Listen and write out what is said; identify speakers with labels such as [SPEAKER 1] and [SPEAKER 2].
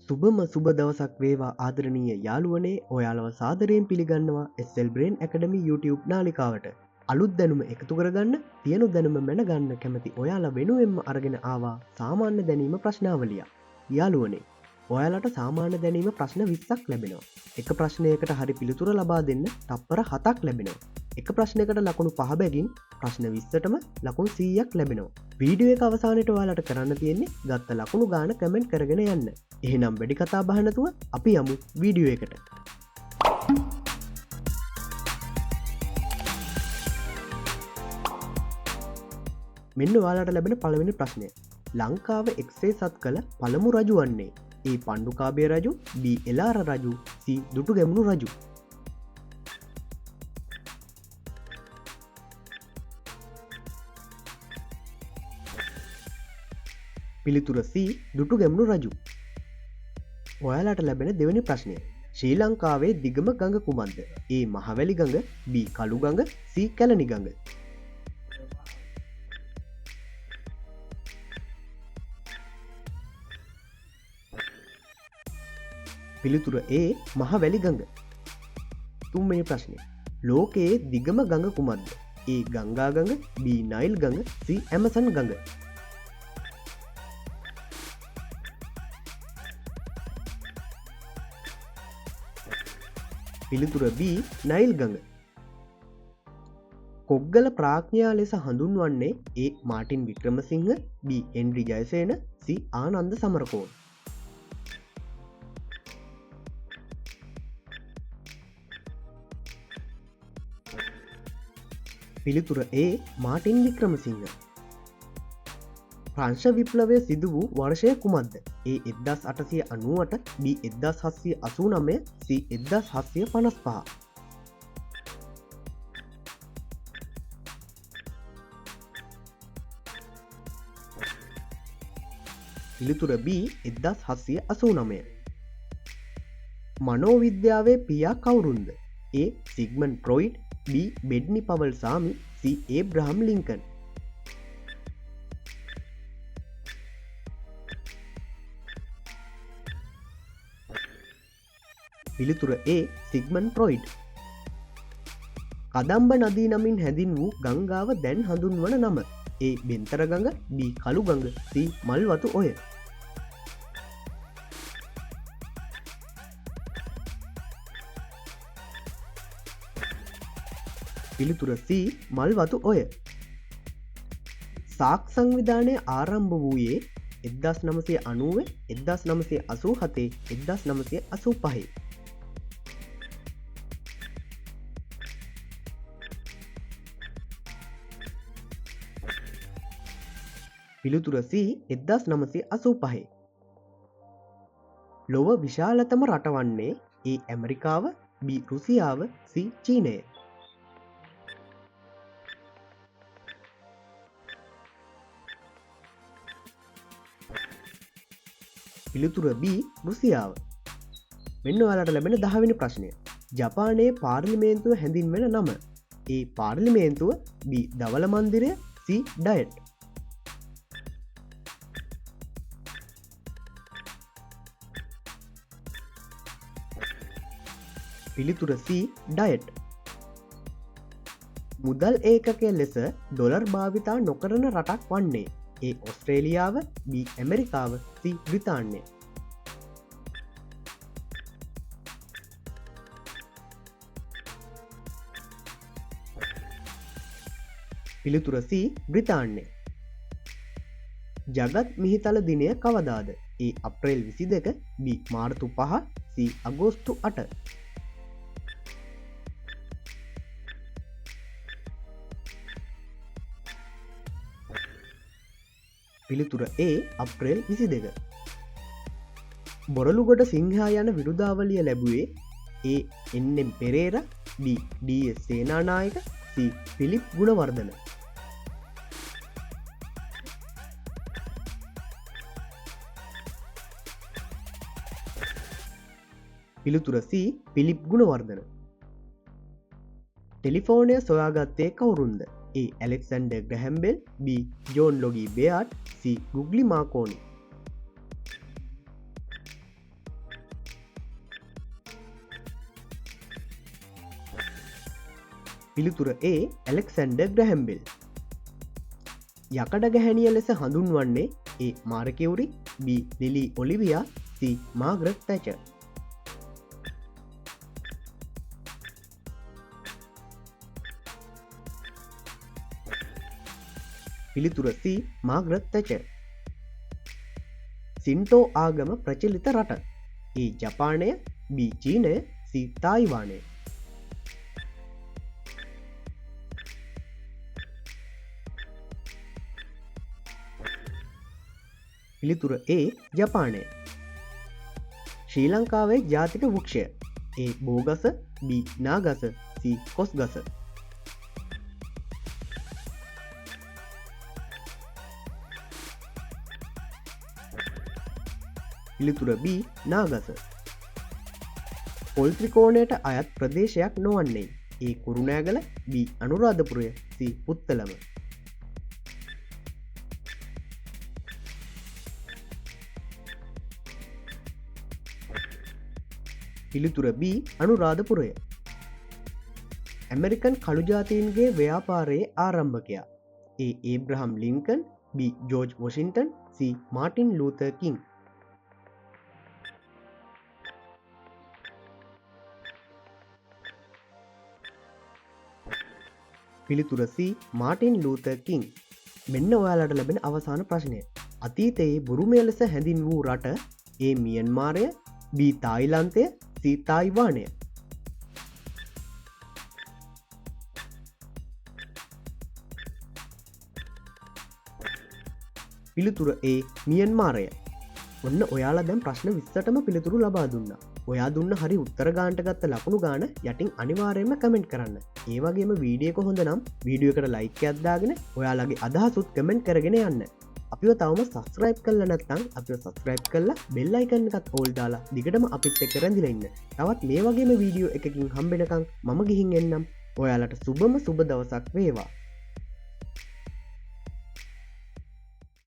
[SPEAKER 1] සුබම සුබ දවසක් වේවා ආදරණීය යාළුවනේ. ඔයාලව සාදරයෙන් පිළිගන්නවා SL Brain Academy YouTube නාලිකාවට. අලුත් දැනුම එකතු කරගන්න, තියෙන දැනුම මැනගන්න කැමති ඔයාලා වෙනුවෙන්ම අරගෙන ආවා සාමාන්‍ය දැනීම ප්‍රශ්නාවලියක්. යාළුවනේ, ඔයාලට සාමාන්‍ය දැනීම ප්‍රශ්න 20ක් ලැබෙනවා. එක ප්‍රශ්නයකට හරි පිළිතුර ලබා දෙන්න තප්පර 7ක් ලැබෙනවා. එක ප්‍රශ්නයකට ලකුණු 5 බැගින් ප්‍රශ්න 20ටම ලකුණු 100ක් ලැබෙනවා. වීඩියෝ එක අවසානයේ ඔයාලට කරන්න තියෙන්නේ ගත්ත ලකුණු ගාන කමෙන්ට් කරගෙන යන්න. එහෙනම් වැඩි කතා බහ නැතුව අපි යමු වීඩියෝ එකට. මෙන්න ඔයාලට ලැබෙන පළවෙනි ප්‍රශ්නය. ලංකාව එක්සේසත් කළ පළමු රජු වන්නේ ඒ පණ්ඩුකාභය රජු, බී එලාර රජු, සී දුටුගැමුණු රජු. පිළිතුර සී දුටුගැමුණු රජු. ඔයාලට ලැබෙන දෙවෙනි ප්‍රශ්නය. ශ්‍රී ලංකාවේ දිගම ගඟ කුමක්ද? ඒ මහවැලි ගඟ, බී කළු ගඟ, සී කැලණි ගඟ. පිළිතුර ඒ මහවැලි ගඟ. තුන්වෙනි ප්‍රශ්නය. ලෝකයේ දිගම ගඟ කුමක්ද? ඒ ගංගා ගඟ, බී නයිල් ගඟ, සී ඇමසන් ගඟ. පිළිතුර බී නයිල් ගඟ. කොග්ගල ප්‍රාඥයා ලෙස හඳුන්වන්නේ A Martin Wickremesinghe, B Henry Jayasena, C Ananda Samarakoon. පිළිතුර ඒ මාටින් වික්‍රමසිංහ. ප්‍රංශ විප්ලවය සිදු වූ වර්ෂය කුමක්ද? ඒ 1898, බී 1789, සී 1755. පිළිතුර බී 1789. මනෝවිද්‍යාවේ පියා කවුරුන්ද? A Sigmund Freud, B Baden Powell Swami, C Abraham Lincoln. පිළිතුර ඒ සිග්මන්ඩ් ෆ්‍රොයිඩ්. කදම්බ නදී නමින් හැඳින් වූ ගංගාව දැන් හඳුන්වන නම? ඒ බෙන්තර ගඟ, බී කළු ගඟ, සී මල්වතු ඔය. පිළිතුර සී මල්වතු ඔය. සාක් සංවිධානය ආරම්භ වූයේ 1990, 1987, 1985. පිළිතුර සී 1985. ලොව විශාලතම රට වන්නේ ඒ ඇමරිකාව, බී රුසියාව, සී චීනය. පිළිතුර බී රුසියාව. මෙන්න ඔයාලට ලැබෙන 10 වෙනි ප්‍රශ්නය. ජපානයේ පාර්ලිමේන්තුව හැඳින්වෙන නම? ඒ පාර්ලිමේන්තුව, බී ධවල මන්දිරය, සී ඩයට්. පිළිතුර සී ඩයට්. මුදල් ඒකකය ලෙස ඩොලර් භාවිතා නොකරන රටක් වන්නේ? ඒ ඔස්ට්‍රේලියාව, බී ඇමරිකාව, සී බ්‍රිතාන්‍ය. පිළිතුර සී බ්‍රිතාන්‍ය. ජගත් මිහිතල දිනය කවදාද? ඒ අප්‍රේල් 22, බී මාර්තු 5, සී අගෝස්තු 8. පිළිතුර ඒ අප්‍රේල් 22. බොරළුගොඩ සිංහයා යන විරුදාවලිය ලැබුවේ A N M Perera, B D S Senanayake, C Philip Gunawardena. පිළිතුර සී පිලිප් ගුණවර්ධන. ටෙලිෆෝනය සොයාගත්තේ කවුරුන්ද? A Alexander Graham Bell, B John Logie Baird, C Guglielmo Marconi. පිළිතුර ඒ ඇලෙක්සැන්ඩර් ග්‍රැහම් බෙල්. යකඩ ගැහැණිය ලෙස හඳුන්වන්නේ A Marie Curie, B Lily Olivia, C Margaret Thatcher. පිළිතුර සී මාග්‍රට් තැචර්. සින්ටෝ ආගම ප්‍රචලිත රට ඒ ජපානය, බී චීනය, සී තායිවානය. පිළිතුර ඒ ජපානය. ශ්‍රී ලංකාවේ ජාතික වෘක්ෂය ඒ බෝගස, බී නාගස, සී කොස්ගස. පිළිතුර බී නාගස. පොල් ත්‍රිකෝණයට අයත් ප්‍රදේශයක් නොවන්නේ ඒ කුරුණෑගල, බී අනුරාධපුරය, සී පුත්තලම. පිළිතුර බී අනුරාධපුරය. ඇමරිකන් කළු ජාතීන්ගේ ව්‍යාපාරයේ ආරම්භකයා A Abraham Lincoln, B George Washington, C Martin Luther King. පිළිතුර සී මාටින් ලූතර් කිං. මෙන්න ඔයාලට ලැබෙන අවසාන ප්‍රශ්නය. අතීතයේ බුරුමය ලෙස හැඳින් වූ රට ඒ මියන්මාරය, බී තායිලන්තය, සී තායිවානය. පිළිතුර ඒ මියන්මාරය. ඔන්න ඔයාලා දැන් ප්‍රශ්න 20ටම පිළිතුරු ලබා දුන්නා. ඔයා දුන්න හරි උත්තර ගානට ගත්ත ලකුණු ගාන යටින් අනිවාර්යයෙන්ම කමෙන්ට් කරන්න. ඒ වගේම වීඩියෝ එක හොඳ නම් වීඩියෝ එකට ලයික් එකක් දාගෙන ඔයාලගේ අදහසුත් කමෙන්ට් කරගෙන යන්න. අපිව තවම සබ්ස්ක්‍රයිබ් කරලා නැත්නම් අපිව සබ්ස්ක්‍රයිබ් කරලා බෙල් අයිකන් එකත් ඕල් දාලා දිගටම අපිත් එක්ක රැඳිලා ඉන්න. තවත් මේ වගේම වීඩියෝ එකකින් හම්බෙනකන් මම ගිහින් එන්නම්. ඔයාලට සුබම සුබ දවසක් වේවා.